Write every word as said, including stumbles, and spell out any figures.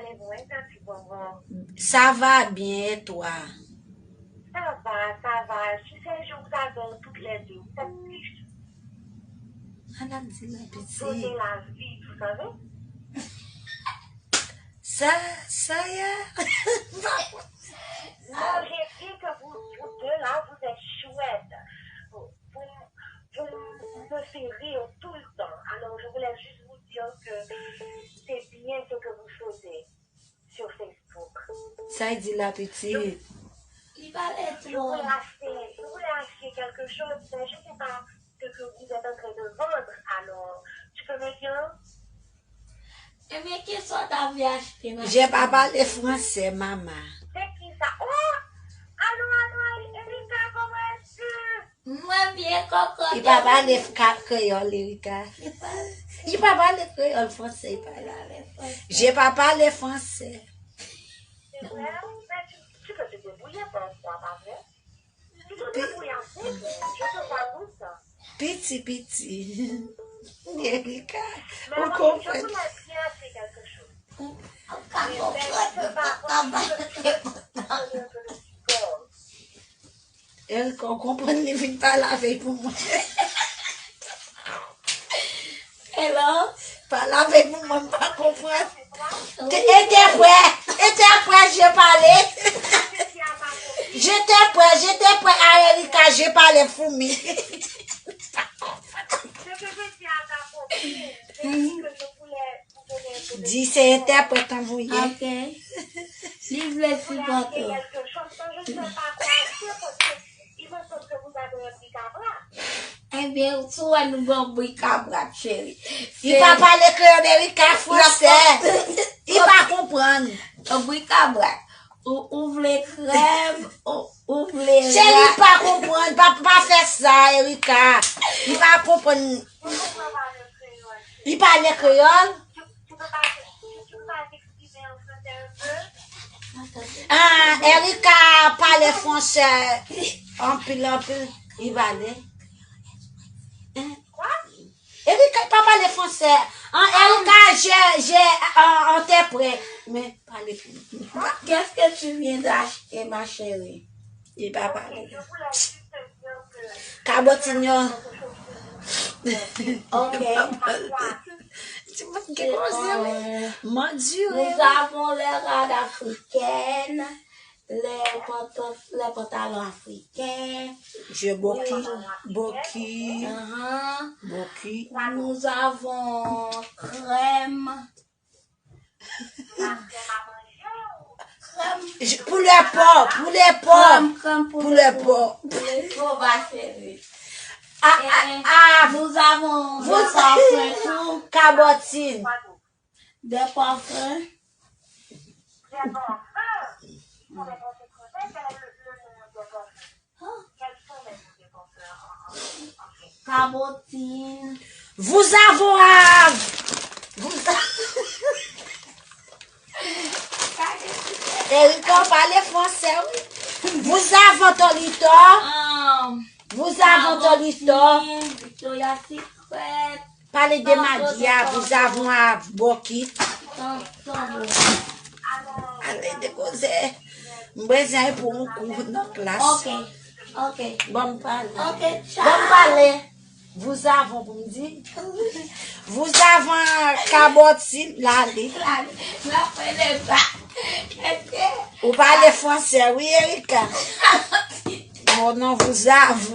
Allez, bon, et ta ti bonbon. Ça va bien, et toi? Ça va, ça va. Tu sais, je vous adore toutes les deux. Vous êtes si An ap di la piti. Donner la vie, vous savez. Sa, sa ya. Quand j'ai dit que vous, vous deux là, vous êtes chouettes. Vous, vous, vous me faites rire tout le temps. Alors, je voulais juste vous dire que c'est bien ce que vous faisiez sur Facebook. Sa y di la piti. Li pale Je twò. voulais acheter, je voulais acheter quelque chose, mais je ne sais pas ce que vous êtes en train de vendre. Alors, tu peux me dire, Ebyen, kisa w ta vle achte, ma Je pa pale fransè, mama. c'est qui ça? Oh! Allô, allô, Erika, comment est-ce que? Mwen byen kòkòt. Li pa pale ka- kreyòl, Erika. Li pa pale kreyòl, fransè, li pale. Je pa pale fransè. C'est vrai? Mais tu, tu peux te débrouiller parfois, pas vrai? Tu te débrouilles assez bien, je te vois tout ça. Piti, piti. Erika, Mais ou moi, je konprann. voulais bien acheter quelque chose. Ou ka konprann, ou pa bay repontan. Donner un peu de support. Erika, ou konprann li vin pale avèk pou mwen. Hello? Pale avèk pou mwen, m pa konprann. Te- Entèprè, entèprè, je pale. Je te prè, je te prè a Erika, je pale pou mi. Ce que je dis à ta copine, c'est que je voulais vous donner un peu de Di se entèprèt an ou ye. Ok. Li vle voulais acheter sipòte. Quelque chose, mais je ne sais pas quoi acheter parce que il me semble que vous avez un bric-à-brac. Ebyen, sou wè nou bon bric-à-brac, cheri. Li pa pale kreyòl, Erika, fransè. Li pa konprann. Bric-à-brac. Ou, ou vle krèm, ou, ou vle Cheri, ra- pa konprann, pa, pa fè sa, Erika. Li pa konprann. Pourquoi parler créole? Li pale kreyòl. Tu, tu peux pas, tu, tu peux pas t'exprimer en français un peu? Ah, Erika pale fransè anpil, anpil. Li pale. Quoi? Erika pa pale fransè. An Erika, je, je, an, an te prè. Men, pale pou mwen. Qu'est-ce que tu viens d'acheter, ma chérie? Li pa pale. Je voulais juste te dire que Kabotinyo. Ok. Ti moun ki koze, wi. Euh, Mandire. Nous avons les rades africaines, les, pantof- les pantalons africains. Je boki, boki, Uh-huh. boki. Nous avons crème. Crème. Je- Pou lè pò, pou lè pò. Crème, crème Pou lè pò. Pou lè pò, ma chérie. Ah, ah, ah, Nous avons Vous- des parfums, tout. Kabotin. Des parfums. Des parfums. Pour les parfums français, quel est le, le nom des parfums? Quels sont les noms des parfums en, en, en français? Cabotine. Vous avons à... Vous... Erika pale fransè, wi. Vous avons tolito. Um, Vous avons tolito. Victoria's Secret. Pale de madi a, vous avons à boki. Tan, tan bon. Ale de koze. M bezwen pou yon kou nan klas. Ok, ok. Bon, m pale. Ok, Bon, m pale. Vous avons pou m di. Vous avons kabòt si lale. La, la fè le ba. Eske Ou pale fransè, wi, Erika. Oh non, vous avons.